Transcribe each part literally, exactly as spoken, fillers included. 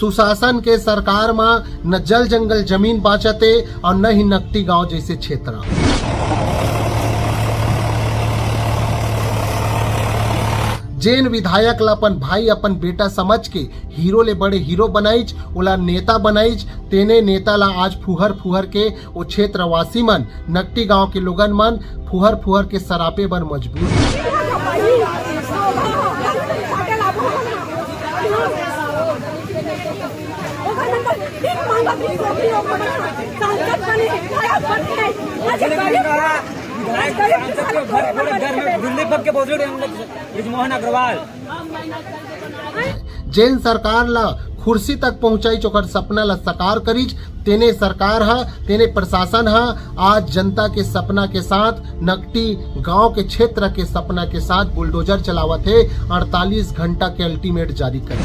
सुशासन के सरकार म न जल जंगल जमीन बाँचत हे और न ही नकटी गांव जैसे क्षेत्र। जेन विधायक ला अपन भाई, अपन बेटा समझ के हीरो ले बड़े हीरो बनाइच, ओला नेता बनाइच, तेने नेता ला आज फुहर फुहर के ओ क्षेत्रवासी मन, नकटी गांव के लोगन मन फुहर फुहर के सरापे बर मजबूर हे। ब्रिजमोहन अग्रवाल। जेन सरकार ला खुर्सी तक पहुंचाइच, ओकर सपना ला साकार करिच, तेने सरकार ह, तेने प्रशासन ह आज जनता के सपना के साथ, नकटी गांव के क्षेत्र के सपना के साथ बुलडोजर चलावत हे, अड़तालीस घंटा के अल्टीमेट जारी कर।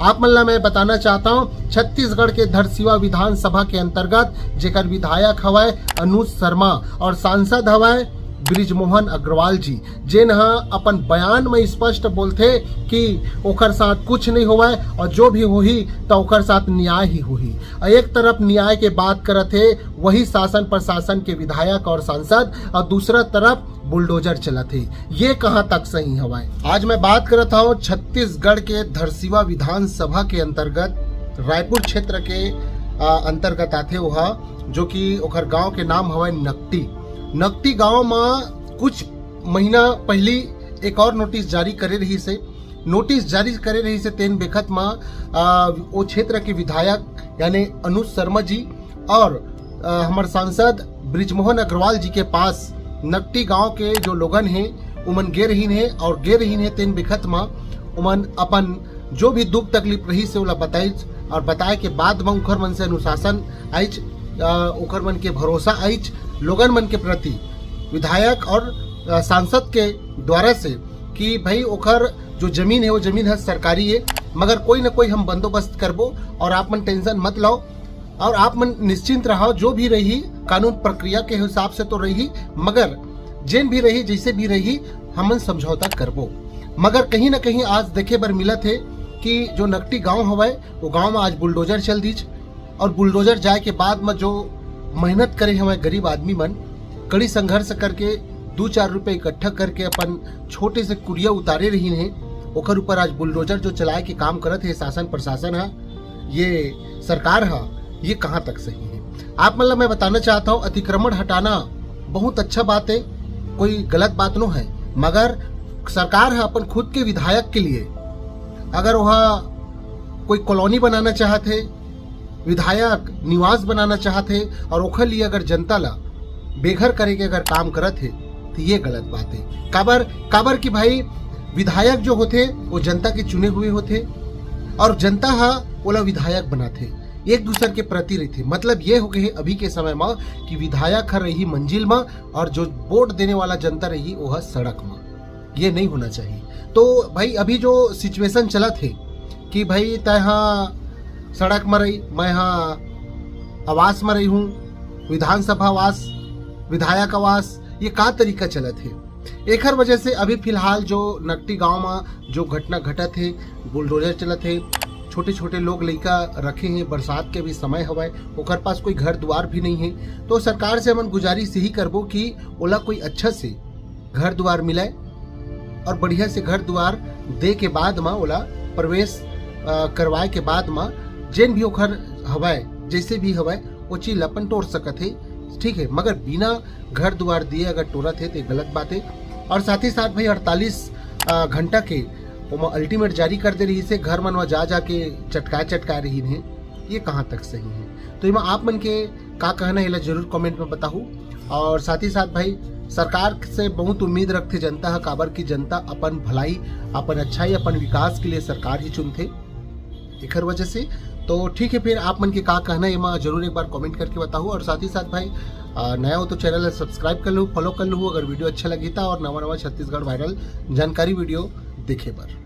आप मन ला मैं बताना चाहता हूँ, छत्तीसगढ़ के धरसीवा विधानसभा के अंतर्गत जेकर विधायक हवय अनुज शर्मा और सांसद हवय ब्रिजमोहन अग्रवाल जी, जेन ह अपन बयान में स्पष्ट बोलथे कि ओकर साथ कुछ नहीं होवय और जो भी होही त ओकर साथ न्याय ही होही। और एक तरफ न्याय के बात करत हे वही शासन प्रशासन के विधायक और सांसद, और दूसरा तरफ बुलडोजर चलत हे। ये कहाँ तक सही हवय? आज मैं बात करत हूँ छत्तीसगढ़ के धरसीवा विधानसभा के अंतर्गत, रायपुर क्षेत्र के, आ, अंतर्गत आथे ओहा, जो कि ओखर गांव के नाम हवय नकटी। नकटी गांव म कुछ महीना पहली एक और नोटिस जारी करे रहिस हे। नोटिस जारी करे रहिस हे, तेन बेखत म, आ, ओ क्षेत्र के विधायक यानी अनुज शर्मा जी और, आ, हमर सांसद ब्रिजमोहन अग्रवाल जी के पास नकटी गांव के जो लोगन हे, उमन गे रहिन हे और गे रहिन हे, तेन बेखत म उमन अपन जो भी दुख तकलीफ रहिस हे, ओला बताइच और बताए के बाद म उखर मन से अनुशासन आइच, आ, उखर मन के भरोसा आइच लोगन मन के प्रति विधायक और, आ, सांसद के द्वारा से कि भाई ओखर जो जमीन हे, वो जमीन ह सरकारी हे, मगर कोई ना कोई हम बंदोबस्त करबो और आप मन टेंशन मत लाओ और आप मन निश्चिंत रहो, जो भी रही कानून प्रक्रिया के हिसाब से तो रही, मगर जेन भी रही, जैसे भी रही, हमन समझौता करबो। मगर कहीं ना कहीं आज देखे बर मिलत हे कि जो नकटी गांव हवय, वो गांव में आज बुलडोजर चल दीच और बुलडोजर जाए के बाद में जो मेहनत करे हवय गरीब आदमी मन, कड़ी संघर्ष करके दू चार रुपए इकट्ठा करके अपन छोटे से कुरिया उतारे रहिन हे, ओकर ऊपर आज बुलडोजर जो चलाए के काम करत हे शासन प्रशासन ह, ये सरकार ह, ये कहाँ तक सही हे? आप मन ला मैं बताना चाहता हूँ, अतिक्रमण हटाना बहुत अच्छा बात हे, कोई गलत बात नो हे, मगर सरकार ह अपन खुद के विधायक के लिए अगर वहाँ कोई कॉलोनी बनाना चाहत हे, विधायक निवास बनाना चाहत हे और ओखर लिए अगर जनता ला बेघर करे के अगर काम करत हे, तो ये गलत बात हे। काबर, काबर कि भाई, विधायक जो होथे, वो जनता के चुने हुए होथे और जनता ह ओला विधायक बनाथे, एक दूसर के प्रति रहिथे। मतलब ये हो गए हे अभी के समय म कि विधायक ह रही मंजिल म और जो वोट देने वाला जनता रही, वो ह सड़क म। ये नहीं होना चाहिए। तो भाई, अभी जो सिचुएशन चलत हे कि भाई, तय हा सड़क म रही, मैं हा आवास म रही हूँ, विधानसभा आवास, विधायक आवास, ये का तरीका चलत हे? एखर वजह से अभी फिलहाल जो नकटी गांव म जो घटना घटत हे, बुलडोजर चलत हे, छोटे-छोटे लोग लइका रखे हे, बरसात के भी समय हवय, ओकर पास कोई घर दुआर भी नहीं हे, तो सरकार से हमन गुजारिश यही करबो कि ओला कोई अच्छा से घर दुआर मिलय और बढ़िया से घर दुआर दे के बाद म ओला प्रवेश, अ, करवाए के बाद म जेन भी ओखर हवय, जैसे भी हवय, वो चीज ल अपन टोर सकत हे, ठीक हे, मगर बिना घर दुआर दिए अगर टोरत हे, तो ये गलत बात हे। और साथ ही साथ भाई, अड़तालीस, अ, घंटा के ओमा अल्टीमेट जारी कर दे रहिस हे, घर मन म जा जा के चटकाए चटकाए रहिन हे, ये कहाँ तक सही हे? तो एमा आप मन के का कहना हे, एला जरूर कमेंट में बताहू। और साथ ही साथ भाई, सरकार से बहुत उम्मीद रखथे जनता ह, काबर कि जनता अपन भलाई, अपन अच्छाई, अपन विकास के लिए सरकार ही चुनथे, एखर वजह से। तो ठीक हे, फिर आप मन के का कहना हे, एमा जरूर एक बार कमेंट करके बताहू। और साथ ही साथ भाई, अ, नया हो तो चैनल ला सब्सक्राइब कर लहू, फॉलो कर लहू, अगर वीडियो अच्छा लगी त, और नवा नवा छत्तीसगढ़ वायरल जानकारी वीडियो देखे बर।